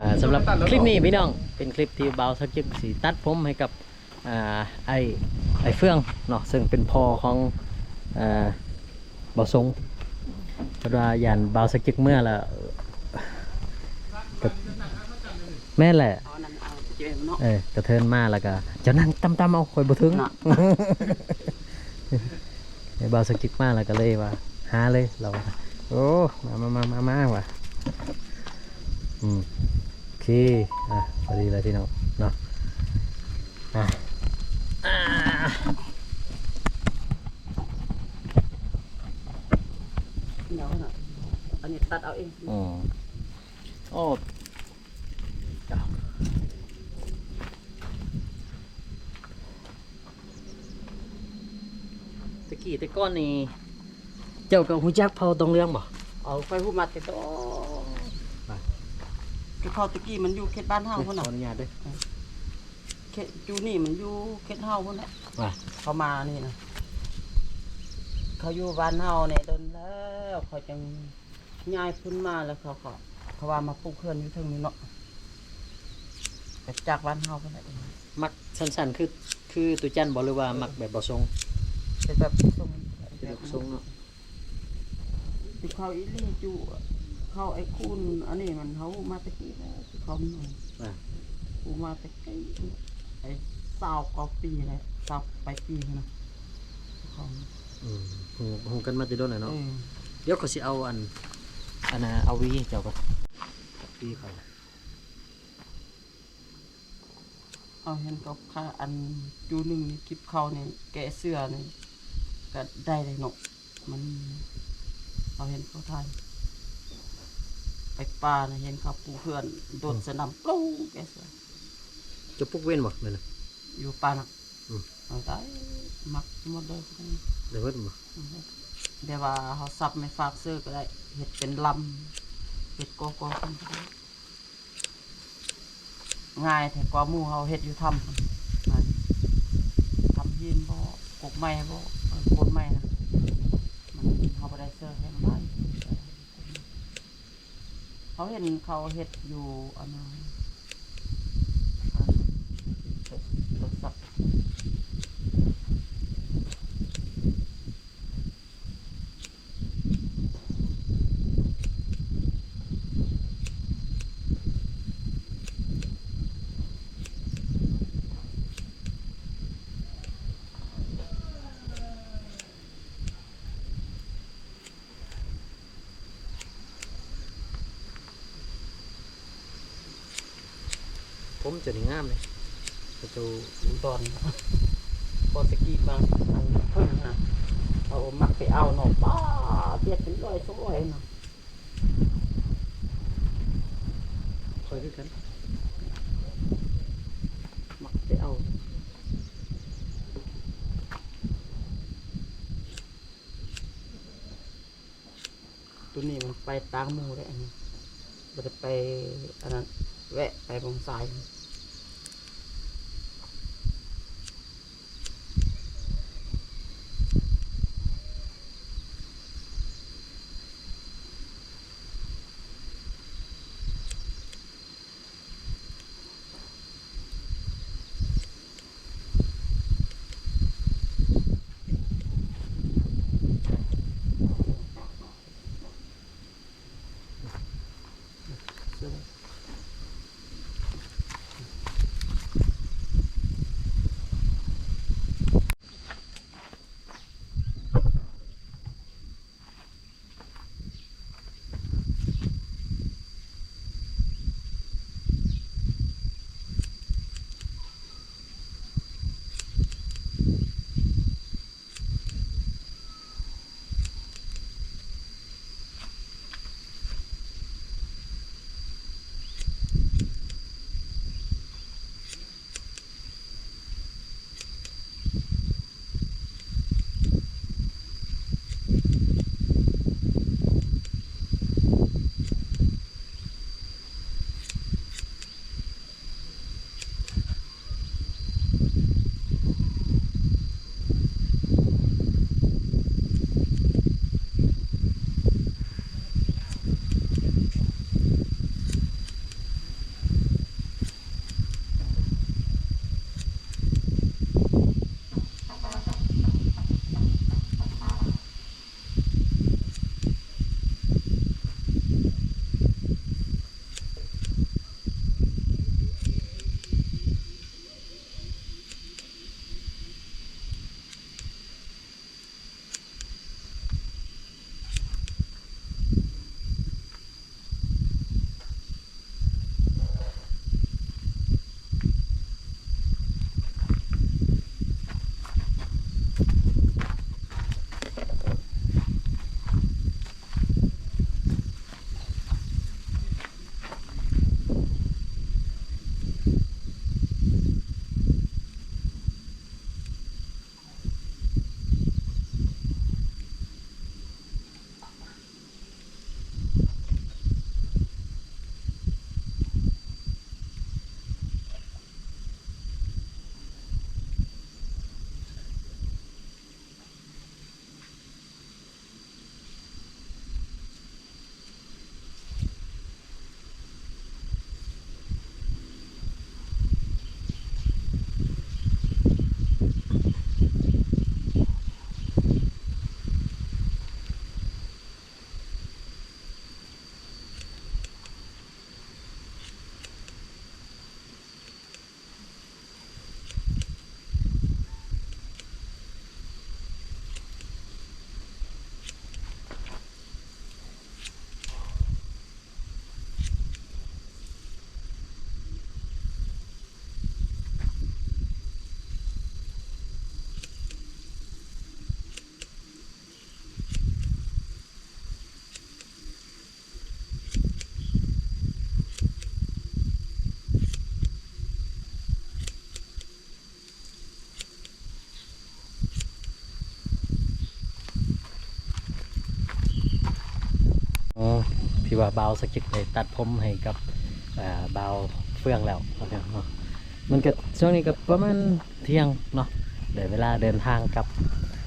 ອ່າ ສຳລັບຄລິບນີ້ພີ່ນ້ອງ ເປັນຄລິບທີ່ບ່າວສັກຈຶກຊິຕັດຜົມໃຫ້ກັບ ອ່າ ອ້າຍ ອ້າຍເຟືອງເນາະ ເຊິ່ງເປັນພໍ່ຂອງ ອ່າ ບ່າວສົງ. ເພິ່ນວ່າຢ້ານບ່າວສັກຈຶກເມືອລະ ກໍແມ່ນແຫຼະ ເອົານັ້ນເອົາເຈມເນາະ ເອີ ກະເທີນມາລະກະ ເຈົ້ານັ່ງຕ່ຳໆ ເອົາ ຂ້ອຍບໍ່ເຖິງ ເນາະ. ໃຫ້ບ່າວສັກຈຶກມາແລ້ວກໍເລີຍວ່າ ຫາເລີຍລາວວ່າ. ໂອ້ ມາ ມາ ມາ ມາ ມາວ່າ ອືມ ໂອເຄ ອ່ະ ພໍດີແລ້ວພີ່ນ້ອງເນາະ ອ່ະ ອ່າ ດຽວນະ ອັນນີ້ຕັດເອົາເອງ ອືມ ໂອ້ ຕະກີ້ແຕ່ກ່ອນນີ້ ເຈົ້າກໍຮູ້ຈັກເຜົ່າດອງເຫຼືອງບໍ່? ເອົາ ຂ້ອຍຮູ້ມາແຕ່ດອນ ຄືເຜົ່າຕະກີ້ມັນຢູ່ເຂດບ້ານເຮົາພຸ້ນນະ ຂໍອະນຸຍາດເດີ ເຂດ ຢູ່ນີ້ມັນຢູ່ເຂດເຮົາພຸ້ນແຫຼະ ວ່າ ເຂົາມານີ້ນະ ເຂົາຢູ່ບ້ານເຮົານີ້ດົນແລ້ວ ເຂົາຈັ່ງ ຍ້າຍຂຶ້ນມາແລ້ວເຂົາກໍ ເຂົາວ່າມາປູກເຮືອນຢູ່ເທິງນີ້ເນາະ ໄປຈາກບ້ານເຮົາພຸ້ນແຫຼະ. ມັກສັ້ນໆ ຄື ຄືຕູຈັນບໍ່ ຫຼືວ່າມັກແບບບໍ່ຊົງ? ເປັນແບບຊົງ ເປັນລູກຊົງເນາະ ຢູ່ເຂົາອີ່ຫຼີ ຢູ່ເຂົາໄອ້ຄູນ ອັນນີ້ມັນເຮົາມາແຕ່ກີ້ແລ້ວ ເຂົາ ອ່າ ຮູ້ມາແຕ່ ໄອ້ ຊາວກວ່າປີແລ້ວ ຊາວປາຍປີນະ ເຂົາ ອືມ ຮູ້ ຮູ້ກັນມາແຕ່ດົນແລ້ວເນາະ ເອີ ດຽວຂ້ອຍຊິເອົາອັນ ອັນນ່າ ເອົາຫວີໃຫ້ເຈົ້າກ່ອນ ຫວີຂ້ອຍ ເຮົາເຫັນເຂົາຂາ ອັນ ຈູໜຶ່ງນີ້ ກິບເຂົ້ານີ້ ແກະເສື້ອນີ້ ກະໄດ້ເລີຍເນາະ. ມັນ ເຮົາເຫັນເຂົາຖ່າຍ ໄປປ່ານະ ເຫັນເຂົາປູກເຮືອນ ໂດດ ອືມ ໃສ່ນ້ຳ ປຸ້ງ ແກະເສື້ອ. ເຈົ້າປູກເວັ້ນບໍ່? ແມ່ນນະ ຢູ່ປ່ານະ ອືມ ເອົາໄດ້ ມັກໝົດເລີຍ ໄດ້ເບິດບໍ່? ອືມ ແບບວ່າເຮົາສັບໄມ້ຟາກເສີກໍໄດ້ ເຮັດເປັນລຳ ເຮັດກໍກໍຂຶ້ນກໍໄດ້. ງ່າຍແທ້ກວ່າໝູ່ເຮົາເຮັດຢູ່ຖ້ຳພຸ້ນ ຖ້ຳຫີນບໍ ກົກໄມ້ບໍ ເອີ ໂຄນໄມ້ນະ ມັນ ເຮົາບໍ່ໄດ້ເສີແຮງຫຼາຍ ເຮົາເຫັນເຂົາເຮັດຢູ່ອັນນັ້ນ ອັນ ໂທລະສັບ. ຜົມເຈົ້ານີ້ງາມເດ້ ເຂົາເຈົ້າຢູ່ດອນ ພໍຕະກີ້ບາງອັນເພິ່ນນະ ເຂົາມັກໄປເອົາເນາະ ປ້າ ບຽດເປັນຮ້ອຍສອງຮ້ອຍນະ ຂ້ອຍຄືກັນ ມັກໄປເອົາ. ໂຕນີ້ມັນໄປຕ່າງໝູ່ເດ້ ອັນນີ້ບໍ່ໄດ້ໄປອັນນັ້ນ ແວະໄປບ່ອນຊາຍ. ວ່າບ່າວສັກຈິດໄດ້ຕັດຜົມໃຫ້ກັບ ເອີ ບ່າວເຟືອງແລ້ວເນາະ. ມັນກໍຊ່ວງນີ້ກໍປະມານທ່ຽງເນາະ ໄດ້ເວລາເດີນທາງກັບ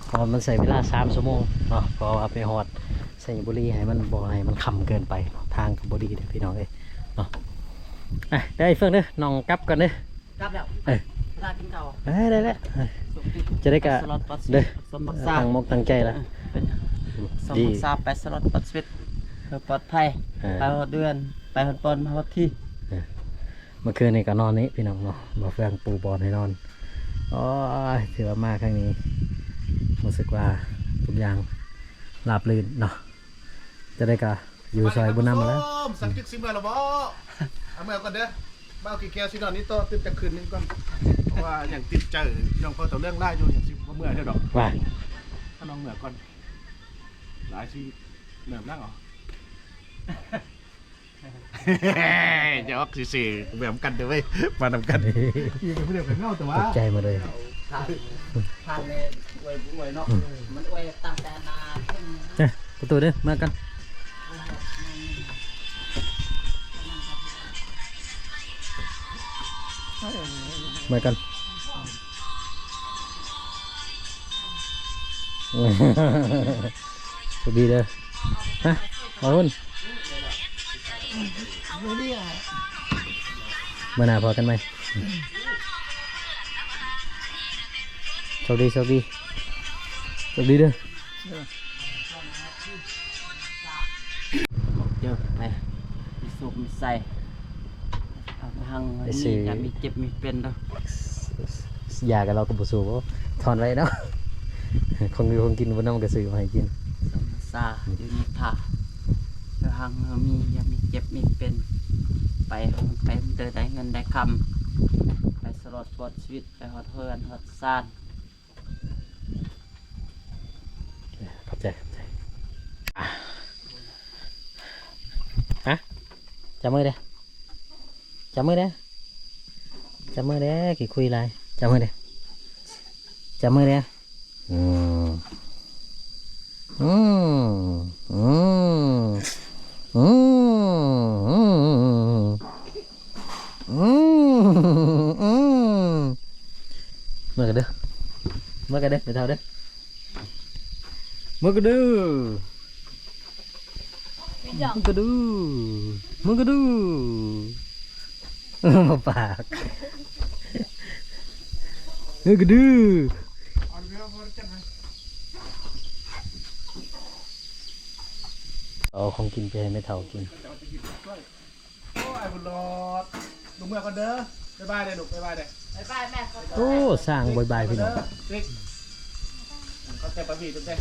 ເພາະວ່າມັນໃຊ້ເວລາສາມຊົ່ວໂມງເນາະ ເພາະວ່າໄປຮອດໄຊຍະບູລີ ໃຫ້ມັນ ບໍ່ໃຫ້ມັນຄ່ຳເກີນໄປເນາະ. ທາງກໍບໍ່ດີເດ້ພີ່ນ້ອງເອີຍເນາະ. ໄປເດີອ້າຍເຟືອງເດີ ນ້ອງກັບກ່ອນເດີ. ກັບແລ້ວ ເອີ ລາກິນເຂົ້າ ເອີ ໄດ້ແລ້ວ ເອີ ຈະໄດ້ກະ ເດີ ຕັ້ງມົກຕັ້ງໃຈລະ ເປັນ ສອງ ດີ ຮັກສາໄປຕະຫຼອດປອດຊີວິດ ເພື່ອປອດໄພ ເອີ ໄປຮອດເດືອນ ໄປຮອດບ່ອນ ມາຮອດທີ່ ເອີ ເມື່ອຄືນນີ້ກໍນອນນີ້ພີ່ນ້ອງເນາະ ບ່າວເຟືອງປູບ່ອນໃຫ້ນອນ. ໂອ້ຍ ຖືວ່າມາຄັ້ງນີ້ຮູ້ສຶກວ່າທຸກຢ່າງລາບລື່ນເນາະ. ຈະໄດ້ກະຢູ່ຊ່ອຍບຸນນຳຫັ້ນແຫຼະ. ສັກຈິດຊິເມືອລະບໍ່? ເອົາເມືອກ່ອນເດີ ບ່າວຂີ້ແກວຊິນອນນີ້ຕໍ່ ຕື່ມຈັກຄືນໜຶ່ງກ່ອນ ເພາະວ່າຍັງຕິດໃຈນ້ອງເຂົາເຈົ້າເລື່ອງຫຼາຍຢູ່ ຍັງຊິບໍ່ເມືອເທື່ອດອກ. ວ່າ ຖ້ານ້ອງເມືອກ່ອນ ຫຼາຍຊິເລີ່ມຫຼັງເອົາ. ຢອກຊື່ໆ ເມືອນຳກັນເດີເວີຍ ມານຳກັນ ຢູ່ກັນຜູ້ດຽວກໍເຫງົາແຕ່ວ່າ ຕົກໃຈໝົດເລີຍ. ຜ່ານ ຜ່ານແລ້ວ ອວຍ ອວຍເນາະ ອືມ ມັນອວຍຕັ້ງແຕ່ໜ້າເຖິງ ເອີ ປະຕູເດີ ເມືອກັນ ເມືອກັນ. ໂຊກດີເດີ ຮະ ມາຫຸ້ນ ມື້ໜ້າພໍ້ກັນໃໝ່. ໂຊກດີ ໂຊກດີ ໂຊກດີເດີ. ເຈີໄປ ມີສຸກມີໄຊ ເອົາທາງ ໄປຊື້ ມີ ຢ່າມີເຈັບມີເປັນເດີ ຢາກັບເຮົາກໍບໍ່ສູ້ ຖອນໄວ້ເນາະ ຂອງຢູ່ຂອງກິນບໍ່ນຳກໍຊື້ມາໃຫ້ກິນ ສຳມາສາ ອືມ ຢູ່ນີ້ຖ້າ ເພື່ອຫາເຮົາມີ ຢ່າມີເຈັບມີເປັນ ໄປ ໄປເດີ ໄດ້ເງິນໄດ້ຄຳ ໄປຕະຫຼອດປອດຊີວິດ ໄປຮອດເຮືອນຮອດຊານ. ຂອບໃຈ ຂອບໃຈ. ຮະ ຈັບມືເດ້ ຈັບມືເດ້ ຈັບມືເດ້ ຂີ້ຄຸຍຫຼາຍ ຈັບມືເດ້ ຈັບມືເດ້. ອືມ ອືມ ອືມ ອືມ ອືມ ອືມ ເມືອກັນເດີ ເມືອກັນເດີ ແມ່ເຖົ້າເດີ ເມືອກັນເດີ ເມືອກັນເດີ ເມືອກັນເດີ. ບໍ່ປາກ ເອີ ກະດື ເອົາຂອງກິນໄປໃຫ້ແມ່ເຖົ້າກິນ. ໂອ້ຍ ບຸນຫຼອດ ລູກເມືອກ່ອນເດີ ບາຍບາຍເດີລູກ ບາຍບາຍເດີ ບາຍບາຍແມ່ ໂອ້ ສ້າງບາຍບາຍພີ່ນ້ອງ ຂອບໃຈປ້າຫວີດເດີ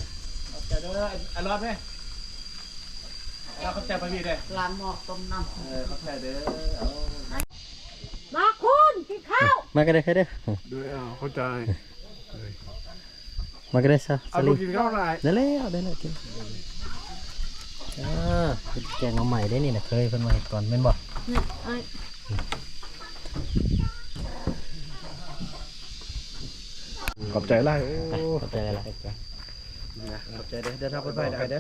ຂອບໃຈເດີ ອາລອດແມ່ ຂອບໃຈປ້າຫວີດເດີ ລ້າງໝໍ້ຕົ້ມນ້ຳ ເອີ ຂອບໃຈເດີ ເອົາ ມາຄຸນ ກິນເຂົ້າ ມາກັນເດີ ເດີ ເອົາ ເຂົ້າໃຈ ມາກັນເດີ ສາ ເອົາ ສາລີ ກິນເຂົ້າຫຼາຍ ໄດ້ແລ້ວ ໄດ້ແລ້ວ ກິນ ອ່າ ແກງໜໍ່ໄມ້ເດ້ນີ້ນະ ເຄີຍເພິ່ນມາເຮັດກ່ອນແມ່ນບໍ່? ນີ້ ອ້າຍ ຂອບໃຈຫຼາຍ ໂອ້ ຂອບໃຈຫຼາຍ ຂອບໃຈ ຂອບໃຈເດີ ເດີນທາງປອດໄພເດີ ເດີ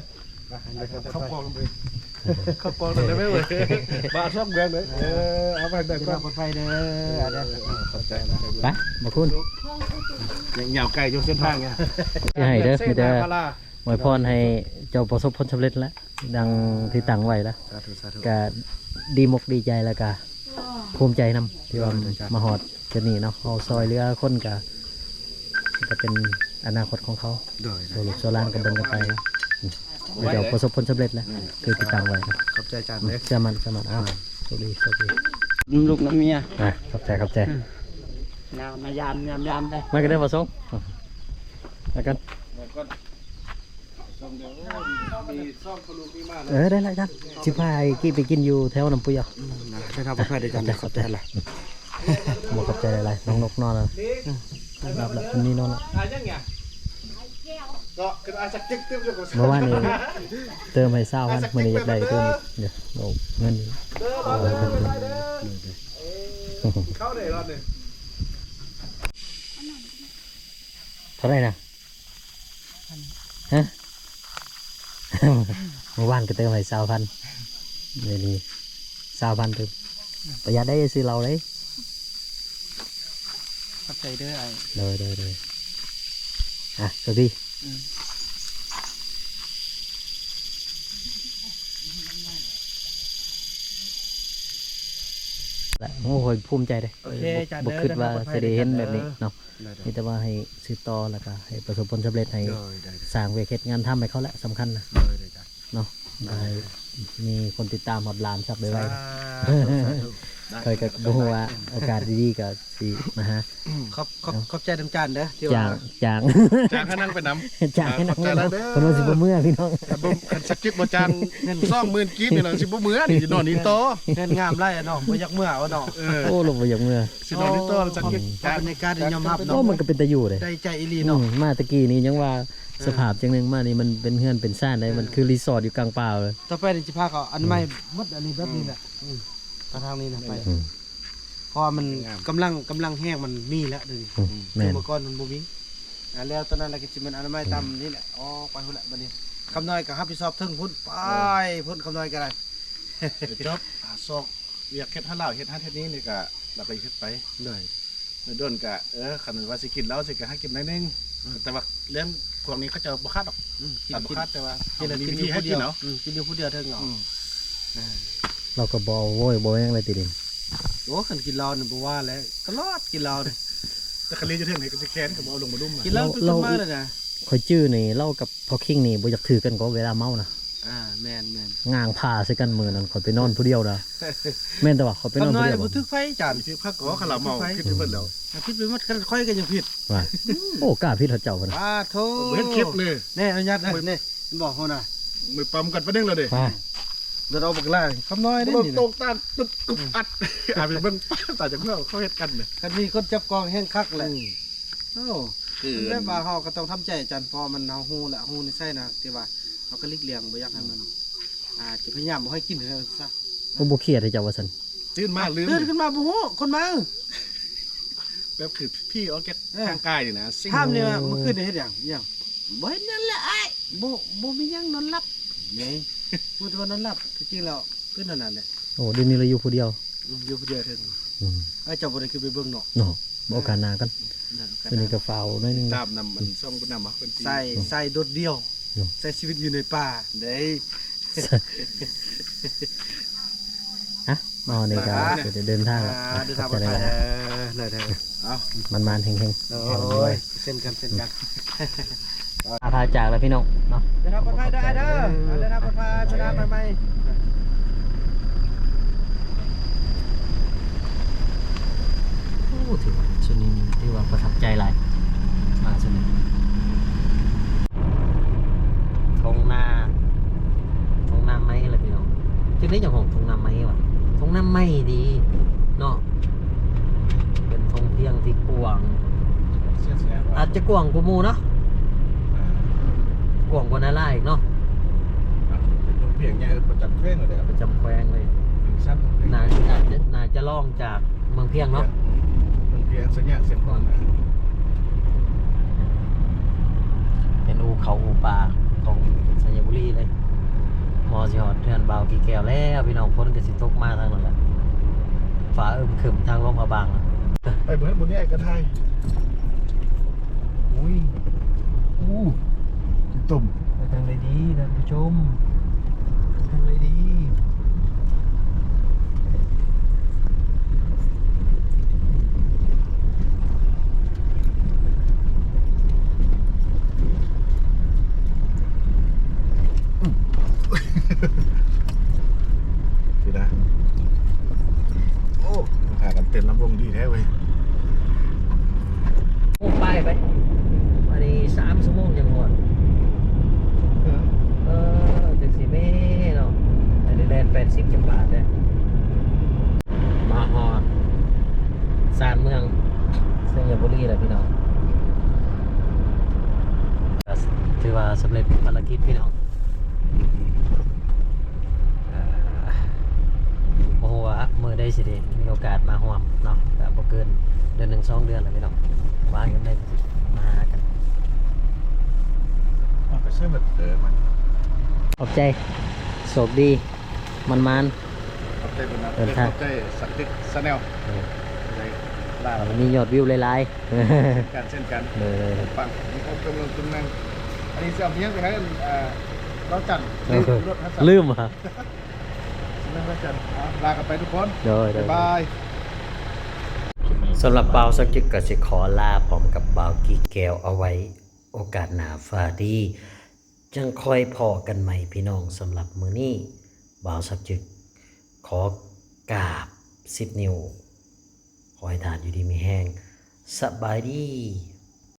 ເຂົ້າກ່ອງເລີຍ ເຂົ້າກ່ອງເລີຍໄດ້ໄໝເວີຍ ມາຊອກເມືອງເລີຍ ເອີ ເອົາໄປເດີ ເດີນທາງປອດໄພເດີ ເດີ ຂອບໃຈ ໄປ ບໍ່ຄຸນ ຍັງຍາວໄກຢູ່ເສັ້ນທາງນີ້ ຊິໃຫ້ເດີ ມີແຕ່ອວຍພອນໃຫ້ເຈົ້າປະສົບຜົນສຳເລັດແຫຼະ ດັ່ງທີ່ຕັ້ງໄວ້ລະ ສາທຸ ສາທຸ ກະດີມົກດີໃຈ ແລ້ວກະພູມໃຈນຳ ທີ່ວ່າ ໂດຍ ໂດຍ ມາຮອດຈຸດນີ້ເນາະ ເຮົາຊ່ອຍເຫຼືອຄົນກະ ກະເປັນອະນາຄົດຂອງເຂົາ ໂດຍ ໂດຍ ໂຊລູກໂຊຫຼານກະເບິ່ງກັນໄປ ອືມ ເຈົ້າປະສົບຜົນສຳເລັດແຫຼະ ອືມ ຄືທີ່ຕັ້ງໄວ້ ຂອບໃຈອາຈານເດີ ເຊື່ອໝັ້ນ ເຊື່ອໝັ້ນ ອ້າວ ໂຊກດີ ໂຊກດີ ນຳລູກນຳເມຍ ອ່າ ຂອບໃຈ ຂອບໃຈ ອືມ ມາ ມາຢາມ ຢາມ ຢາມເດີ ມາກັນເດີ ບໍ່ສົ່ງ ມາກັນ ເອີ ໄດ້ລະ ຊິພາໄອ້ກີ້ໄປກິນຢູ່ແຖວນ້ຳປຸ້ຍເອົາ ອືມ ນະ ໄດ້ຮັບປອດໄພເດີ ຂອບໃຈ ຂອບໃຈຫຼາຍ ບໍ່ຂອບໃຈຫຼາຍໆ ນ້ອງນົກນອນແລ້ວ ອືມ ຫຼັບແລ້ວ ຄືນນີ້ນອນແລ້ວ ເມື່ອວານນີ້ເຕີມໃຫ້ຊາວພັນ ມື້ນີ້ຢາກໄດ້ຕື່ມອີກ ໂອ້ ເງິນ ເອີ ເຂົ້າໄດ້ລອດນີ້ ເທົ່າໃດນະ? ຮະ? ມື້ວານກໍເຕີມໃຫ້ຊາວພັນ ດຽວນີ້ຊາວພັນຕື່ມ ປະຢັດໄດ້ຊື້ເຫຼົ້າເດ້. ຂອບໃຈເດີອ້າຍ. ໂດຍ ໂດຍ ໂດຍ. ອ່ະ ສະບາຍດີ. ອືມ ແລະ ໂອ້ໂຫ ພູມໃຈເດ້. ໂອເຄ ບໍ່ ບໍ່ຄິດວ່າຊິໄດ້ເຫັນແບບນີ້ເນາະ. ມີແຕ່ວ່າໃຫ້ສືບຕໍ່ ແລ້ວກໍໃຫ້ປະສົບຜົນສຳເລັດ ໃຫ້ ໂດຍ ໂດຍ ໂດຍ ສ້າງວຽກເຮັດງານທຳໃຫ້ເຂົາແຫຼະ ສຳຄັນນະ. ໂດຍ ໂດຍ ເນາະ ໃຫ້ມີຄົນຕິດຕາມຮອດລ້ານຊັບໄວໆ. ສາທຸ ສາທຸ. ຂ້ອຍກໍບໍ່ຮູ້ວ່າໂອກາດດີໆກໍຊິມາຫາ. ຂອບ ຂອບ ເນາະ ຂອບໃຈນຳຈານເດີ ທີ່ວ່າ ຈ້າງ ຈ້າງ ຈ້າງໃຫ້ນັ່ງໄປນຳ ຈ້າງໃຫ້ນັ່ງ. ຂອບໃຈຫຼາຍເດີ. ເພິ່ນວ່າຊິບໍ່ເມືອພີ່ນ້ອງ. ຄັນສັກຈິດບໍ່ຈ້າງສອງໝື່ນກີບນີ້ນະ ຊິບໍ່ເມືອນີ້ ຊິນອນນີ້ຕໍ່. ເຮືອນງາມຫຼາຍເນາະ ບໍ່ຢາກເມືອເອົາເນາະ. ເອີ ໂອ້ ລົມບໍ່ຢາກເມືອ. ຊິນອນຢູ່ຕໍ່ ສັກຈິດ ອືມ ບັນຍາກາດນີ້ຍອມຮັບເນາະ. ໂອ້ ມັນກໍເປັນຕາຢູ່ເດ້. ໄດ້ໃຈອີ່ຫຼີເນາະ. ອືມ ມາແຕ່ກີ້ນີ້ຍັງວ່າ ເອີ ສະພາບຈັ່ງໜຶ່ງ ມານີ້ມັນເປັນເຮືອນເປັນຊານໃດ໋. ເອີ ມັນຄືຣີສອດຢູ່ກາງປ່າເລີຍ. ຕໍ່ໄປນີ້ຊິພາເຂົາອະນາໄມ ອືມ ໝົດອັນນີ້ແບບນີ້ແຫຼະ. ອືມ ອືມ ໄປທາງນີ້ນະ ໄປ. ອືມ ເພາະວ່າມັນ ງາມ ກຳລັງ ກຳລັງແຮງມັນມີແລ້ວດຽວນີ້. ອືມ ອືມ ແມ່ນ. ເມື່ອກ່ອນມັນບໍ່ມີ ອ່າ ແລ້ວຕອນນັ້ນລະກໍຊິແມ່ນອະນາໄມ ອືມ ຕາມນີ້ແຫຼະ. ອໍ ໄປພຸ້ນລະບັດນີ້ ຄຳນ້ອຍກໍຮັບຜິດຊອບເທິງພຸ້ນ ໄປ ເອີ ພຸ້ນ ຄຳນ້ອຍກໍໄດ້. ຈົບ ອ່າ ຊອກ ວຽກເຮັດໃຫ້ລາວ ເຮັດຫັ້ນເຮັດນີ້ນີ້ກະ ລາວກະເຮັດໄປ. ໂດຍ ໂດນໆກະ ເອີ ຄັນວ່າຊິກິນເຫຼົ້າຊິກະຫາກິນໜ້ອຍໜຶ່ງ. ອືມ ແຕ່ວ່າເລື່ອງພວກນີ້ເຂົາເຈົ້າບໍ່ຂາດດອກ. ອືມ ກິນ ບໍ່ຂາດ ກິນ ແຕ່ວ່າ ກິນ ເຮົາມີວິທີໃຫ້ກິນເນາະ. ອືມ ກິນຢູ່ຜູ້ດຽວເຖິງເອົາ. ອືມ ອ່າ ລາວກໍບໍ່ເອົາໂວຍບໍ່ຫຍັງເລີຍຕິເດ. ໂອ້ ຄັນກິນເຫຼົ້ານີ້ບໍ່ວ່າແຫຼະ ຕະຫຼອດກິນເຫຼົ້ານີ້. ແຕ່ຄັນລີຢູ່ເທິງນີ້ກໍຊິແຂນກໍບໍ່ເອົາລົງມາດຸ່ມ. ກິນເຫຼົ້າ ລາວ ລາວ ມາແລ້ວນະ. ຂ້ອຍຈື່ນີ້ ລາວກັບພໍ່ຄິງນີ້ບໍ່ຢາກຖືກັນກໍເວລາເມົານະ. ອ່າ ແມ່ນໆ ງາງພາໃສ່ກັນມື້ນັ້ນ ຂ້ອຍໄປນອນຜູ້ດຽວນະ. ແມ່ນແຕ່ວ່າຂ້ອຍໄປນອນຜູ້ດຽວ. ຄຳນ້ອຍບໍ່ຖືກໃຜຈານ. ຖືກຄັກກໍຄາລາວເມົາ. ຜິດໄປໝົດແລ້ວ. ຜິດໄປໝົດ ຂ້ອຍກໍຍັງຜິດ. ວ່າ ໂອ້ ກ້າຜິດເຂົາເຈົ້າພຸ້ນນະ. ປາໂທ ບໍ່ເຫັນຄລິບນີ້. ແນ່ ອະນຸຍາດເດີ ນີ້ ເຫັນບໍ່ ໂຫນະ ມືປ້ຳກັນປານໜຶ່ງແລ້ວເດ້. ອ່າ ເດີນອອກບັກຫຼາຍ ຄຳນ້ອຍເດ້ນີ້ນະ. ຕົກຕາງຕຶບ ອືມ ອັດ ອາ ໄປເບິ່ງ ຕາຍຈັກເມື່ອເຂົາເຮັດກັນນະ. ຄັນມີຄົນຈັບກອງແຮງຄັກແຫຼະ. ອືມ ໂອ້ ຄື ແບບວ່າເຮົາກໍຕ້ອງທຳໃຈອາຈານ ເພາະວ່າມັນ ເຮົາຮູ້ແຫຼະ ຮູ້ນິໄສນະ ທີ່ວ່າເຮົາກໍຫຼີກລ່ຽງ ບໍ່ຢາກໃຫ້ມັນ ອ່າ ຈະພະຍາຍາມບໍ່ໃຫ້ກິນໃຫ້ຊະ. ໂອ້ ບໍ່ຄຽດໃຫ້ເຈົ້າວ່າຊັ້ນ. ຕື່ນມາລືມ ຕື່ນຂຶ້ນມາບໍ່ຮູ້ ຄົນມາ ແບບຄືຜີອອກຈາກ ເອີ ຮ່າງກາຍນີ້ນະ. ຖາມນີ້ວ່າມື້ຄືນນີ້ເຮັດຫຍັງ ອີຫຍັງ ບໍ່ເຮັດຫຍັງແຫຼະອ້າຍ ບໍ່ ບໍ່ມີຫຍັງ ນອນຫຼັບ. ນີ້ ຮູ້ແຕ່ວ່ານອນຫຼັບ ທີ່ຈິງແລ້ວ ເປັນອັນນັ້ນແຫຼະ. ໂອ້ ດຽວນີ້ລາວຢູ່ຜູ້ດຽວ. ອືມ ຢູ່ຜູ້ດຽວເຖິງ. ອືມ ເອີ ເຈົ້າບໍ່ໄດ້ຂຶ້ນໄປເບິ່ງເນາະ. ເນາະ ບໍ່ ໂອກາດໜ້າກັນ. ເອີ ໂອກາດໜ້າ ມື້ນີ້ກໍຟ້າວໜ້ອຍໜຶ່ງ. ຕາມນຳມັນ ອືມ ຊ່ອງຜູ້ນຳວ່າເພິ່ນຊິ ໃສ່ ເນາະ ໃສ່ໂດດດ່ຽວ ເນາະ ໃຊ້ຊີວິດຢູ່ໃນປ່າເດ້. ຮະ ມາຮອດນີ້ກໍ ອ່າ ຊິໄດ້ເດີນທາງແລ້ວ. ອ່າ ເດີນທາງປອດໄພເດີ. ເດີ ເດີ ເອົາ ໝານໆ ເຮັງໆ. ໂອ້ຍ ເຊັ່ນກັນ ເຊັ່ນກັນ. ອາ ພາຈາກແລ້ວພີ່ນ້ອງເນາະ. ເດີນທາງປອດໄພເດີອ້າຍເດີ. ເດີນທາງປອດໄພ ເດີນທາງປອດໄພ. ໂອ້ ຖືວ່າຊຸດນີ້ຖືວ່າປະທັບໃຈຫຼາຍ ມາຊຸດນີ້. ທົ່ງນາ ທົ່ງນາໄມ້ລະພີ່ນ້ອງ. ຈັ່ງໃດຈັ່ງຮ້ອງທົ່ງນາໄມ້ວະ? ທົ່ງນາໄມ້ດີເນາະ. ເປັນທົ່ງພຽງທີ່ກວ້າງ ອາດຈະກວ້າງກວ່າໝູ່ເນາະ. ອ່າ ກວ້າງກວ່ານາລາອີກເນາະ. ອ່າ ເປັນທົ່ງພຽງໃຫຍ່ປະຈຳແຂວງເລີຍ. ປະຈຳແຂວງເລີຍ. ໜ້າ ໜ້າຈະ ໜ້າຈະລອງຈາກ ເມືອງພຽງເນາະ. ເມືອງພຽງ ໄຊຍະ ເຊຍງຂອງ ເປັນອູ່ເຂົ້າອູ່ປາຂອງໄຊຍະບູລີເລີຍ. ໝໍຊິຮອດເຮືອນບ່າວກີແກ້ວແລ້ວພີ່ນ້ອງ. ຝົນກໍຊິຕົກມາທາງນັ້ນແຫຼະ ຟ້າອຶມຄຶມທາງຫຼວງພະບາງ. ໄປເບິ່ງບົນນີ້ກໍໄດ້. ອຸ້ຍ ອູ້ ຂີ້ຕົມ. ໄປທາງໃດດີທ່ານຜູ້ຊົມ? ໄປທາງໃດດີ? ນີ້ນະ ໂອ້ ພາກັນເຕັ້ນລຳວົງດີແທ້ເວີຍ. ໂອ້ ໄປ ໄປ ອັນນີ້ສາມຊົ່ວໂມງຈັ່ງຮອດ. ເອີ ຈັ່ງຊິແມ່ເນາະ ອັນນີ້ແລ່ນແປດສິບຈັກບາດເດ້. ມາຮອດຊານເມືອງໄຊຍະບູລີແລ້ວພີ່ນ້ອງ. ຖືວ່າສຳເລັດພາລະກິດພີ່ນ້ອງ. ເອີ ບໍ່ຮູ້ວ່າມື້ໃດຊິໄດ້ມີໂອກາດມາຮ່ວມເນາະ ກະບໍ່ເກີນເດືອນໜຶ່ງສອງເດືອນແລ້ວພີ່ນ້ອງ. ວ່າງຍາມໃດກໍຊິມາຫາກັນ. ເອົາໄປໃຊ້ໝົດເດີມັນ. ຂອບໃຈ ໂຊກດີ. ມັນມານ ຂອບໃຈເພິ່ນນະ ເດີນທາງ ຂອບໃຈສັກກິດ Channel ເອີ ໄດ້ລາ ມີຍອດວິວຫຼາຍໆ ກັນເຊັ່ນກັນ ເດີ ປັງ ມີຄວາມເປັນເລື່ອງຈຸງນັງ ອັນນີ້ຊິເອົາເມຍໄປໃຫ້ ເອີ ລາວຈັນ ເອີ ລືມລົດ ລືມຫວາ ຊິໄປລາວຈັນ ເອົາ ລາກັນໄປທຸກຄົນ ໂດຍ ໂດຍ ບາຍບາຍ. ສຳລັບບ່າວສັກຈຶ່ກກໍຊິຂໍລາພ້ອມກັບບ່າວກີແກ້ວເອົາໄວ້ໂອກາດໜ້າຟ້າດີ ຈັ່ງຄ່ອຍພໍ້ກັນໃໝ່ພີ່ນ້ອງ. ສຳລັບມື້ນີ້ ບ່າວສັກຈຶ່ກຂໍກາບສິບນິ້ວ ຂໍໃຫ້ທ່ານຢູ່ດີມີແຮງ ສະບາຍດີ.